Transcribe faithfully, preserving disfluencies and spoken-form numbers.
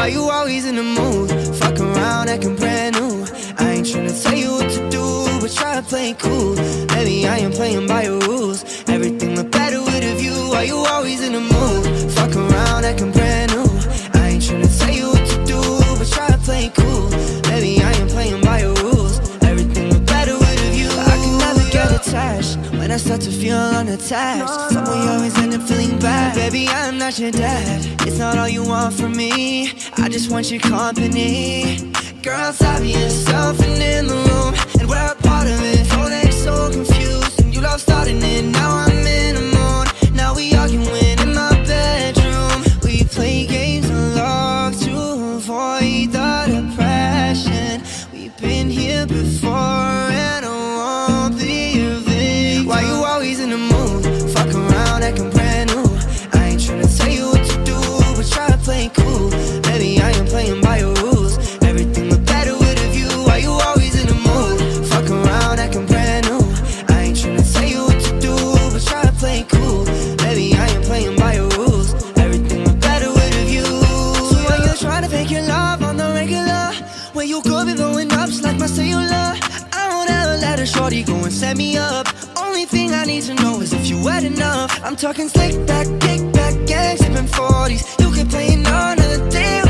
Are you always in the mood? Fuck around, acting brand new. I ain't tryna tell you what to do, but try to play it cool. Baby, I ain't playing by your rules. Everything look better with a view. Are you always in the mood? Fuck around, acting brand new. I ain't tryna tell you what to do, but try to play it cool. Baby, I ain't playing by your rules. Everything look better with a view. I can never get attached when I start to feel unattached. Someone you always end up feeling bad. Baby, I'm not your dad. It's not all you want from me. I just want your company. Girl, stop yourself and in the room, and we're a part of it. Phone acts so confused, and you love starting it. Now I'm in the mood. Now we arguing in my bedroom. We play games of love to avoid the depression. We've been here before, and I won't be a victim. Why you always in the mood? Fuck around, acting brand new. I ain't tryna tell you what to do, but try to play it cool. Baby, I ain't playing by your rules. Everything look better with a view. Why you always in the mood? Fuck around, acting brand new. I ain't tryna tell you what to do, but try to play it cool. Baby, I ain't playing by your rules. Everything look better with a view. So why you tryna fake your love on the regular? When you could be blowing up just like my cellular. I won't ever let a shorty go and set me up. Only thing I need to know is if you wet enough. I'm talking slick back, kick back, gang sipping forties. You can play another day